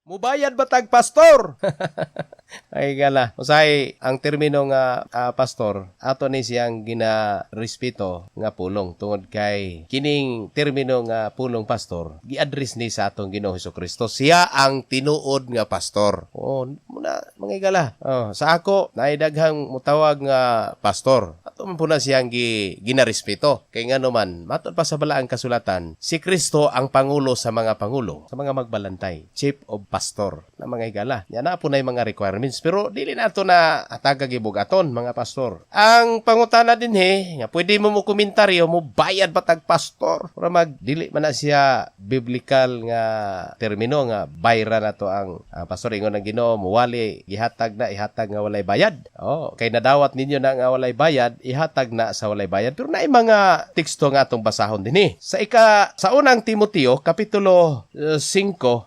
Mubayad ba tag pastor? Ay gala. Usahay ang termino nga pastor ato ni siyang gina-respeto nga pulong tungod kay kining termino nga pulong pastor gi-address ni sa atong Ginoo Kristo. Siya ang tinuod nga pastor. Oh, muna, mga higala. Oh, sa ako naay daghang mutawag nga pastor. Ato man po na siyang ginarespeto. Kay ngano man, matod pa sa Balaang Kasulatan, si Kristo ang pangulo sa mga pangulo, sa mga magbalantay, chief of pastor na, mga higala. Yan na po na yung mga requirements. Pero dili nato na atagag ibugaton, mga pastor. Ang pangutana dinhi, nga pwede mo mo komentaryo, mo bayad ba tag pastor? Pero mag dili man na siya biblical nga termino nga bayra na to ang pastor. Ingon ng Ginoo, muwali, gihatag na, ihatag nga walay bayad. Oh, kay nadawat ninyo na nga walay bayad, ihatag na sa walay bayad. Pero naay mga teksto nga atong basahon dinhi. Sa Unang Timoteo kapitulo 5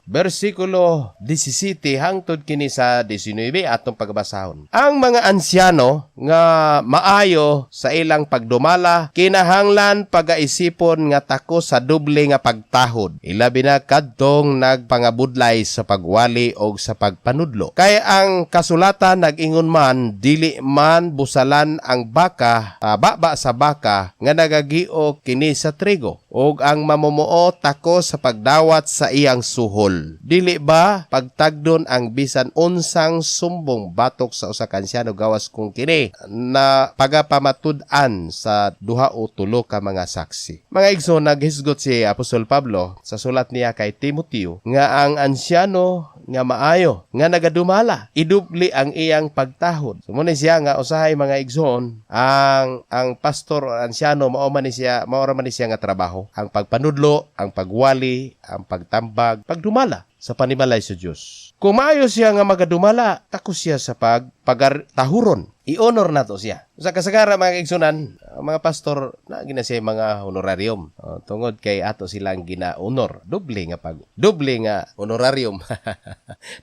bersikulo 17 hangtod kini sa 19 atong pagbasahon. Ang mga ansyano nga maayo sa ilang pagdumala kinahanglan pagaisipon nga takos sa doble nga pagtahod. Ilabi na kadtong nagpangabudlay sa pagwali o sa pagpanudlo. Kay ang kasulatan nag-ingon man, dili man busalan ang baka, baba sa baka nga nagagio kini sa trigo, ug ang mamumuo takos sa pagdawat sa iyang suhol. Dili ba pagtagdon ang bisan unsang sumbong batok sa usa ka ansyano gawas kung kini na pagapamatud-an sa duha o tulo ka mga saksi? Mga igsoon, naghisgot si Apostol Pablo sa sulat niya kay Timoteo nga ang ansyano nga maayo nga nagadumala, idubli ang iyang pagtahod. So mao siya nga usahay, mga igsoon, ang pastor o ansyano, mao ra man ni siya nga trabaho: ang pagpanudlo, ang pagwali, ang pagtambag, pagdumala sa panimalay sa Dios. Kung maayo siya nga magadumala, takos siya sa pagtahuron. I-honor nato siya. Sa kasagara, mga igsunan, ang mga pastor na gina siya mga honorarium. Oh, tungod kay ato silang gina-honor. Doble nga honorarium.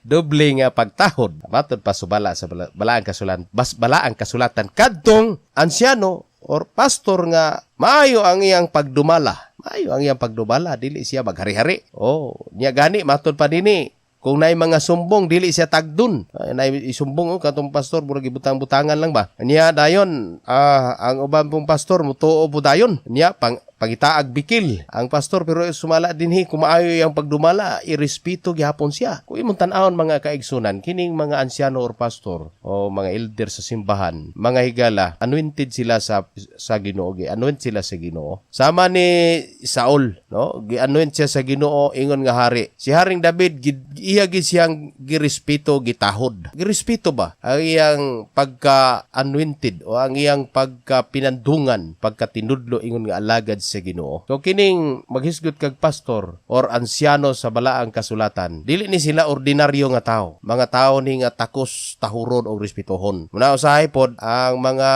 Doble nga pagtahod. Matod pa subala sa balaang kasulatan kadtong ansyano or pastor nga maayo ang iyang pagdumala. Maayo ang iyang pagdumala, dili siya maghari-hari. Oh, niya gani matod pa dinhi, kung naay mga sumbong, dili siya tagdon. Ay, naay isumbong, oh, katong pastor, murag ibutang-butangan lang ba. Niya dayon, ang uban pong pastor mutuo po dayon. Niya pangitaag bikil ang pastor, pero sumala dinhi, kung maayo yang pagdumala, irespeto gihapon siya. Kung imong tan-awon, mga kaigsunan, kining mga ansyano or pastor o mga elder sa simbahan, mga higala, anointed sila sa Ginoo, gi-anoint sila sa Ginoo. Sama ni Saul, no, gi-anoint siya sa Ginoo ingon nga hari. Si Haring David iya gid siyang girespeto, gitahod, girespeto ba ang iyang pagka anointed o ang iyang pagka pinandungan, pagka tinudlo ingon nga alagad sa Ginoo. So kining maghisgot kag pastor or ansyano sa Balaang Kasulatan, dili ni sila ordinaryo nga tao. Mga tao ni nga takos tahuron o respetuhon. Muna usahay pod ang mga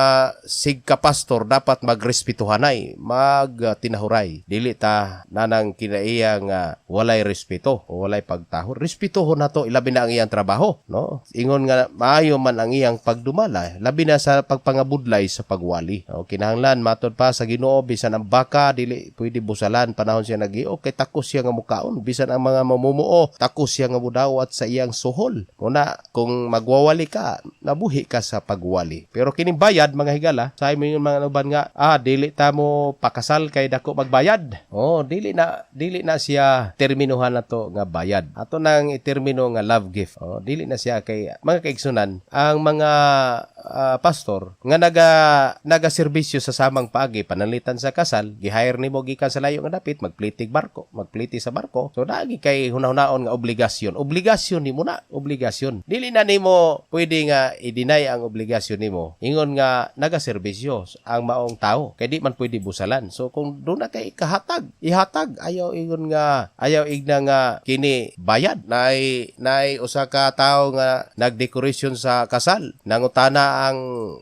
sigka pastor dapat magrespetuhanay, magtinahuray. Dili ta nanang kinaiya nga walay respeto o walay pagtahor. Respetuhon nato, ilabi na ang iyang trabaho, no? Ingon nga maayo man ang iyang pagdumala, labi na sa pagpangabudlay sa pagwali. O kinahanglan matod pa sa Ginoo, bisan ang baka dili pwede busalan panahon siya nagio kay takos siya nga mukaon, bisan ang mga mamumuo, takos siya nga mudawat sa iyang suhol. Muna kung magwawali ka, nabuhi ka sa pagwali. Pero kining bayad, mga higala, sa mo yung mga uban nga dili ta mo pakasal kay dako magbayad. Oh, dili na siya terminuhan na to nga bayad. Ato nang itermino nga love gift. Oh, dili na siya kay, mga kaigsunan, ang mga pastor nga naga serbisyo sa samang paagi pananglitan sa kasal, gi-hire nimo gikan sa layo nga dapit, magplitig barko, magpliti sa barko. So naagi kay hunahunahon nga obligasyon. Obligasyon nimo na, obligasyon. Dili na nimo pwede nga i-deny ang obligasyon nimo. Ingon nga naga serbisyo ang maong tao kay di man pwede busalan. So kung doon na kay kahatag, ihatag, ayaw ingon nga ayaw igna nga kini bayad. Naay usa ka tawo nga nagdecoration sa kasal. Nangutana ang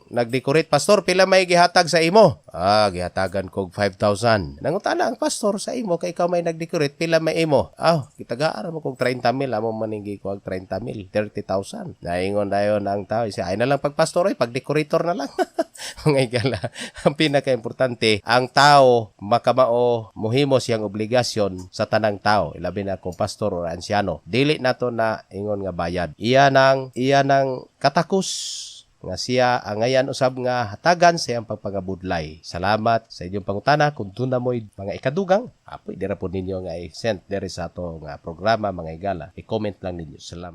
nagdecorate, "Pastor, pila may gihatag sa imo?" "Ah, gihatagan kog 5,000." 30,000. Nangutana ang pastor sa imo kay ikaw may nag-decorate, pila may imo? Ah, gitagaan mo kog 30 mil, amo maning gikuhag 30 mil, 30,000. Naingon dayon ang tao, siya ay na lang pagpastor oy, pag-decorator na lang. Mga igala, ang pinaka-importante, ang tao makamao mohimo siyang obligasyon sa tanang tao, ilabi na kung pastor or ansyano. Dili nato na ingon nga bayad. Iya nang katakos nga siya angayan usab nga hatagan sa iyang pagpangabudlay. Salamat sa inyong pangutana. Kung duna mo'y mga ikadugang, apoy dira po ninyo nga i-send diri sa ato nga programa, mga igala. I-comment lang ninyo. Salamat.